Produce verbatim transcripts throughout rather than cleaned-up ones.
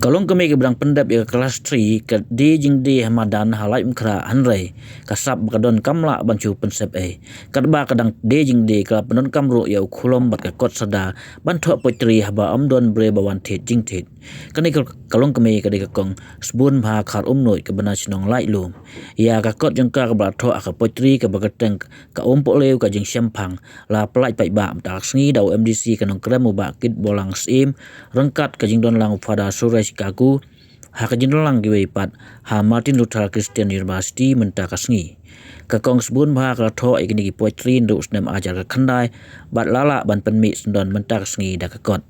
Ka longkmie kaba dang pyndep ïa ka klas three ka die jingdie ha madan ha Laitumkhrah, hynrei ka sap ba ka don kam lah ban shu pynsep ei. Katba ka dang die jingdie ka la pyndonkam ruh ïa u khulom bad ka kot sada ban thoh poetry haba ym don briew ba wan thied jingthied. Kane ka, ka longkmie ka dei ka Kong Sbun Bha Kharumnuid kaba na shnong Laitlum. Ïa ka kot jong ka kaba la thoh ha ka poetry kaba kyrteng Ka Umpohliew Ka Jingshemphang la pyllait paidbah mynta ka sngi da u M D C ka Nongkrem u Bah Kitborlang Syiem, ryngkat ka jingdonlang u Father Suresh Kaku, ha ka jingdonlang kiwei pat ha Martin Luther Christian University mynta ka sngi. Ka Kong Sbun Bha ka la thoh ïa kine ki poetry naduh u snem ar hajar khatkhyndai bad la lah ban pynmih syndon mynta ka sngi da ka kot.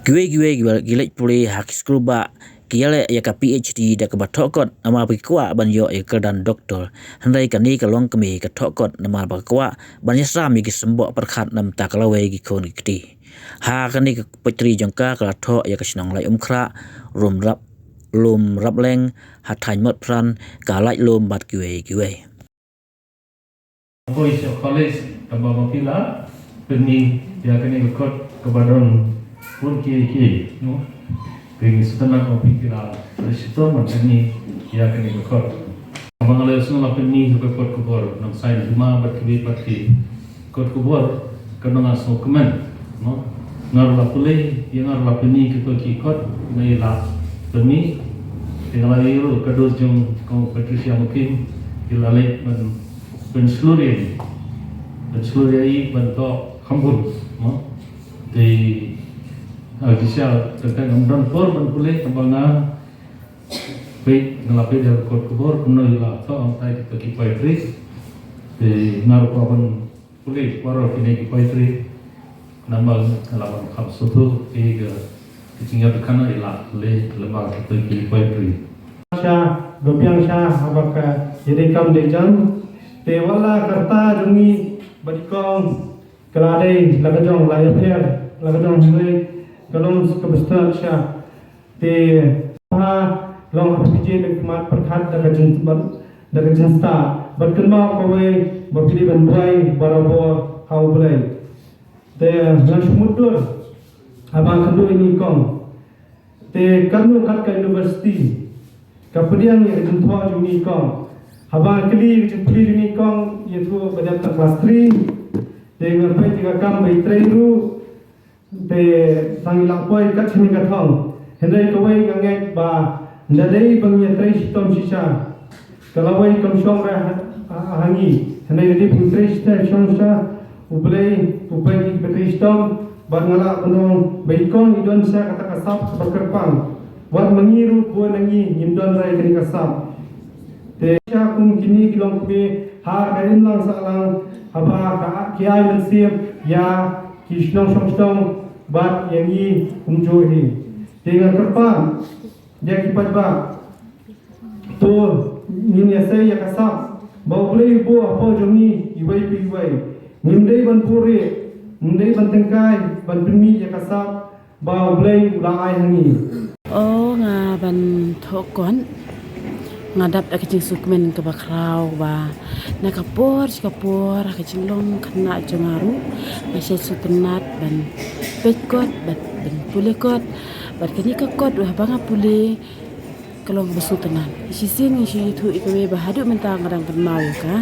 Kiwei kiwei ki leit pule ha ki skul bah ki ïaleh ïa ka P H D da kaba thoh kot namar ba ki kwah ban ïoh ïa ka kyrdan doktor. Hynrei kane ka longkmie ka thoh kot namar ba ka kwah ban ïasam ïa ki symboh pyrkhat na bynta ka lawei ki khun ki kti. Ha kane ka poetry jong ka ka la thoh ïa ka shnong Laitumkhrah, Lum Rap, Lum Rapleng, ha thaiñ Motphran, ka Laitlum bad kiwei kiwei. Boys of College, kaba ma phi la pynmih ïa kane ka kot kaba don bun kiei kiei, no? Phi sngewtynnat ma phi, phi la leh shitom ban pynmih ïa kane ka kot. Kaba nga la sngewtynnat pynmih ïa ka kot khubor Nongsan Hima bad kiwei pat ki kot khubor, ka nang sngewkmen, no? Nga ruh la pule, ïa nga ruh la pynmih kito ki kot, nga ïa la pynmih. Te nga la ïa ruh ka dur jong Kong Patricia Mukim, ïa la leit ban pynshlur ïa, pynshlur ïa i ban thoh khambun, no? Te, ah, ki sha, tang tang ngam don por ban pule, kaba nga peit, nga la peit ïa ka kot khubor kumno ïa la thoh, ym tai kito ki poetry. Te nga ruh kwah ban pule baroh kine ki poetry. Namar nga la wan kham sngewthuh ïa ka, ka jingïathuhkhana ïa la leh lyngba kito ki poetry. Sha, ba biang sha, haba ka ïadei kam dei jam. Te wat la ka rta jong ngi bad i kong ka la dei la ka jong, la ïapher la ka jong, hynrei ka long kaba stad sha. Te ha long ha phi da ka mat pyrkhat da ka jingbat da ka jingstad. Bad kynmaw kawei ba phi dei ban duwai barabor ha U Blei. Te nga shu mutdur haba nga kynduh ïa i kong. Te katno kat ka university ka pdiang ïa ka jingthoh jong i kong. Haba nga kylli ïa ka jingpule jong i kong, ïathuh ba dep tang klas three. Te nga peit ïa ka kam ba i trei ruh. Te tang i la poi kat shane ka thong. Hynrei kawei nga ngeit ba nda dei ba ngi ïatrei shitom shisha, ka lawei kam shong re ha, ha, ha ngi. Hynrei nda dei ba ngi trei shitom shisha, U Blei u peit ïa kiba trei shitom. Bad nga lah ban ong ba i kong i don sha kata ka sap kaba kyrpang. Wat ma ngi ruh bun na ngi ngim don re kane ka sap. Te sha kum kine ki longkmie ha ka imlang sahlang, haba ka, ki ai mynsiem ïa ki shnong shong shnong bad ïa ngi kumjuh hi. Te nga kyrpad ïa ki paidbah, to ngin ïasei ïa ka sap ba U Blei u buh hapoh jong ngi iwei pa iwei. Ngim dei ban buhrieh, ngim dei ban tyngkai ban pynmih ïa ka sap ba U Blei u la ai ha ngi. O, nga ban thoh kot, nga dap da ka jingsngewkmen kaba khraw ba na ka por sha ka por ha ka jinglong khynnah jong nga ruh nga shait sngewtynnat ban peit kot bad ban pule kot. Bad kane ka kot ruh haba nga pule ka long kaba sngewtynnat. Shisien ngi shu ïathuh ïa kawei ba haduh mynta nga dang kynmaw ïa ka.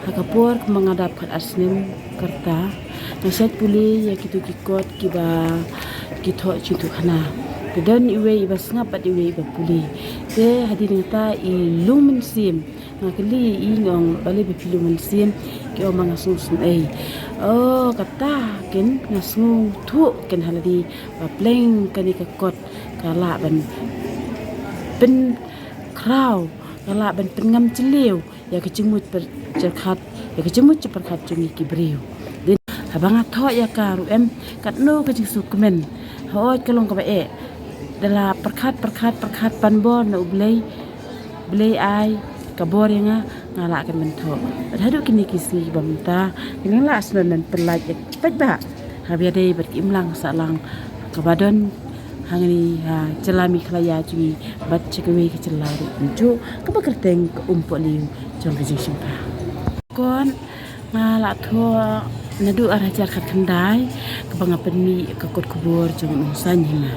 Ha ka por kumba nga dap khatar snem ka rta, nga shait pule ïa kito ki kot kiba ki thoh jingïathuhkhana. Te don iwei iba sngap bad iwei iba pule. Te hadien kata i lum mynsiem. Nga kylli i, nga ong balei ba phi lum mynsiem? Ki ong ba nga sngew sngewieit. O, kata ken nga sngewthuh ken ha lade ba pleng kane ka kot ka lah ban pynkhraw, ka lah ban pynngam jylliew ïa ka jingmut pyrkhat, ïa ka jingmut jingpyrkhat jong ngi ki briew. Dei haba nga thoh ïa ka ruh em, katno ka jingsngewkmen. Hooid ka long kaba eh. Da la pyrkhat, pyrkhat, pyrkhat pan bor na U Blei, Blei ai ka bor ïa nga, nga lah ken ban thoh. Bad haduh kine ki sngi ba mynta ngi lah sngewbha ban pyllait ïa ki paidbah haba ïadei bad ka imlang sahlang kaba don hangne ha jylla Meghalaya jong ngi bad sha kawei ka jylla ruh kumjuh kaba kyrteng Ka Umpohliew Jong Ka Jingshemphang. Kot nga la thoh naduh ar hajar khatkhyndai kaba nga pynmih ïa ka kot khubor jong u Nongsan Hima.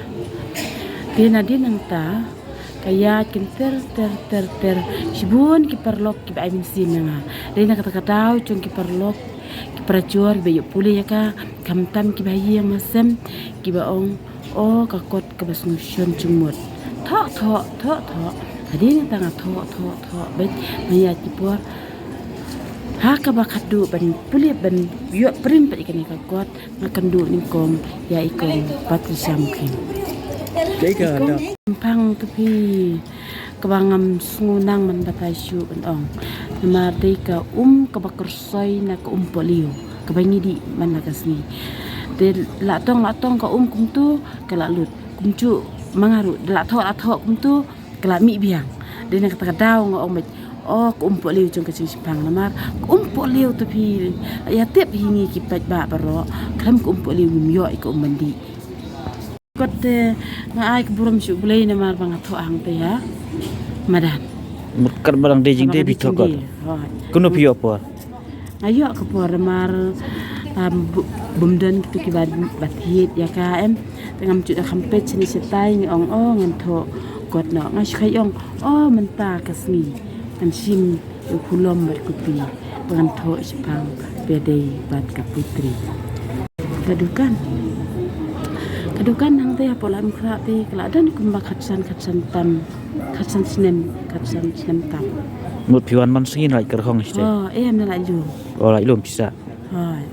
Te nadien nangta ka ïaid kynter ter ter ter. Shibun ki paralok kiba ai mynsiem ïa nga. Dei na kata ka daw jong ki paralok ki parajor kiba ïoh pule ïa ka, khamtam kiba ha ïing ha sem kiba ong, o ka kot kaba sngewshon jingmut. Thoh thoh thoh thoh. Hadien nangta nga thoh thoh thoh bad nga ïaid ki por ha kaba khatduh ban pule ban ïoh print pat ïa kane ka kot. Nga kynduh nyngkong ïa i kong Patricia Mukhim. Dei ka da. Pang ka phi kaba ngam sngew nang ban batai shuh ban ong. Namar dei ka um kaba kyrsoi na ka um polio kaba ngi dih man la ka sngi. Te la tong la tong ka um kumtu ka la lut. Kumjuh ma nga ruh la thoh la thoh kumtu ka la mih biang. Dei na kata ka daw nga ong bad, o ka um polio jong ka jingshemphang namar ka um polio te phi la ïa tip hi ngi ki paidbah baroh, khlem ka um polio ngim ïoh ïa ka um ban dih. Kot te nga ai ka burom sha U Blei namar ba nga thoh hangta ïa madan. Mut kat ba dang dei jingdei phi thoh kot. Hooid. Kumno phi ïoh por? Nga ïoh ka por namar, um, bu-, bym don kito kiba, ba thied ïa ka em. Te ngam ju da kham peit shane shatai ngi ong, o ngan thoh kot noh. Nga shu kheiñ ong, o mynta ka sngi ngan shim ïa u khulom bad khuti ba ngan thoh shaphang pyrthei bad ka poetry. Ka dukan. Ka dukan hangta hapoh Laitumkhrah te ka la don kumba khatsan khatsan tam. Khatsan snem, khatsan snem tam. Mut phi wan man sngi na Laitkyrhong shatei? O, em na Laitlum. O, Laitlum pisa. Hooid.